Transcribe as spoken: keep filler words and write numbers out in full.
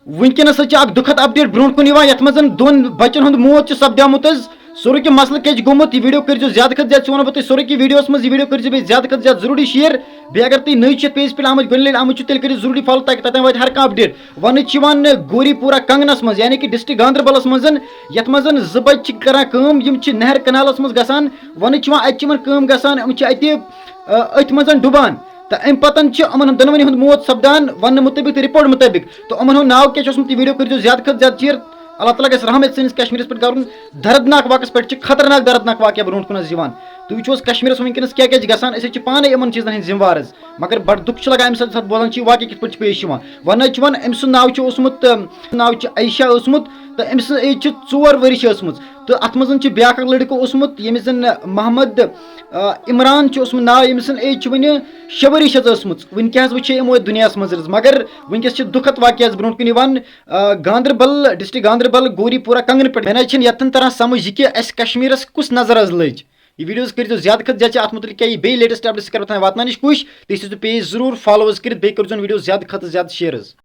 وٕنکیٚنَس حظ چھِ اکھ دُکھد اپڈیٹ برونٛٹھ کُن یِوان، یَتھ منٛز دۄن بَچَن ہُنٛد موت چھُ سپدیومُت حظ۔ سورُے کہِ مسلہٕ کیٛاہ چھُ گوٚمُت، یہِ ویٖڈیو کٔرۍزیو زیادٕ کھۄتہٕ زیادٕ، چھُ وَنان بہٕ تۄہہِ سورُے کہِ ویٖڈیوَس منٛز، یہِ ویٖڈیو کٔرۍزیو بیٚیہِ زیادٕ کھۄتہٕ زیادٕ ضروٗری شِیَر۔ بیٚیہِ اگر تُہۍ نٔوۍ چھِ یَتھ پیجَس پٮ۪ٹھ آمٕتۍ، گۄڈٕنِچ لَٹہِ آمٕتۍ چھِو، تیٚلہِ کٔرِو ضروٗری فالو، تاکہِ تَتٮ۪ن واتہِ ہر کانٛہہ اپڈیٹ۔ وَنٕچ چھِ یِوان گوری پورہ کنگنَس منٛز، یعنی کہِ ڈسٹرکٹ گاندربلَس منٛز، یَتھ منٛز زٕ بَچہِ چھِ کران کٲم، یِم چھِ نہر کنالَس منٛز گژھان۔ وَنٕچ چھِ یِوان اَتہِ چھِ یِمَن کٲم گژھان، یِم چھِ اَتہِ، آ، أتھۍ منٛز ڈُبان۔ تہٕ اَمہِ پَتَن چھِ یِمَن ہُنٛد دۄنوٕنی ہُنٛد موت سپدان، وَننہٕ مُطٲبِق تہٕ رِپورٹ مُطٲبِق۔ تہٕ یِمَن ہُنٛد ناو کیٛاہ چھُ اوسمُت، یہِ ویٖڈیو کٔرۍزیو زیادٕ کھۄتہٕ زیادٕ شِیَر۔ اللہ تعالیٰ گژھِ رحم یَتھ سٲنِس کشمیٖرَس پٮ۪ٹھ کَرُن۔ دردناک واقعَس پٮ۪ٹھ چھِ خطرناک دردناک واقعہ برونٛٹھ کُن حظ یِوان۔ تُہۍ وٕچھِو حظ کشمیٖرَس وٕنکیٚنَس کیٛاہ کیٛاہ چھِ گژھان، أسۍ حظ چھِ پانَے یِمَن چیٖزَن ہٕنٛدۍ ذِمہٕ وار حظ۔ مگر بڑٕ دُکھ چھُ لگان اَمہِ ساتہٕ، ساتہٕ بوزان چھِ یہِ واقعہٕ کِتھ پٲٹھۍ چھُ پیش یِوان۔ وَنان چھِ وَن أمۍ سُنٛد ناو چھُ اوسمُت، آ، ناو چھُ عائشہ اوسمُت، تہٕ أمۍ سٕنٛز ایج چھِ ژور ؤری چھِ ٲسمٕژ۔ تہٕ اَتھ منٛز چھُ بیٛاکھ اکھ لٔڑکہٕ اوسمُت، ییٚمِس زَن محمد، آ، عمران چھُ اوسمُت ناو، ییٚمۍ سٕنٛز ایج چھِ وٕنہِ شےٚ ؤری چھِ حظ ٲسمٕژ۔ وٕنکیٚس وٕچھے یِمو یَتھ دُنیاہَس منٛز حظ۔ مگر وٕنکیٚس چھِ دُکھد واقعہٕ حظ برونٛٹھ کُن یِوان، آ، گاندربل، ڈسٹرکٹ گاندربل، گوری پورہ کنگنہٕ پٮ۪ٹھ۔ مےٚ نہ حظ چھِنہٕ یَتَن تران سمجھ یہِ کہِ اَسہِ کشمیٖرَس کُس نظر حظ لٔج۔ یہِ ویٖڈیو حظ کٔرۍزیو زیادٕ کھۄتہٕ زیادٕ شِیَر، اَتھ مُتعلِق کیٛاہ یہِ بیٚیہِ لیٹسٹ اپڈیٹ کَرو تۄہہِ واتناونٕچ کوٗشِش۔ تُہۍ تھٲیزیو پیج ضروٗر فالو حظ کٔرِتھ، بیٚیہِ کٔرۍزیو ویٖڈیو زیادٕ کھۄتہٕ زیادٕ شِیَر حظ۔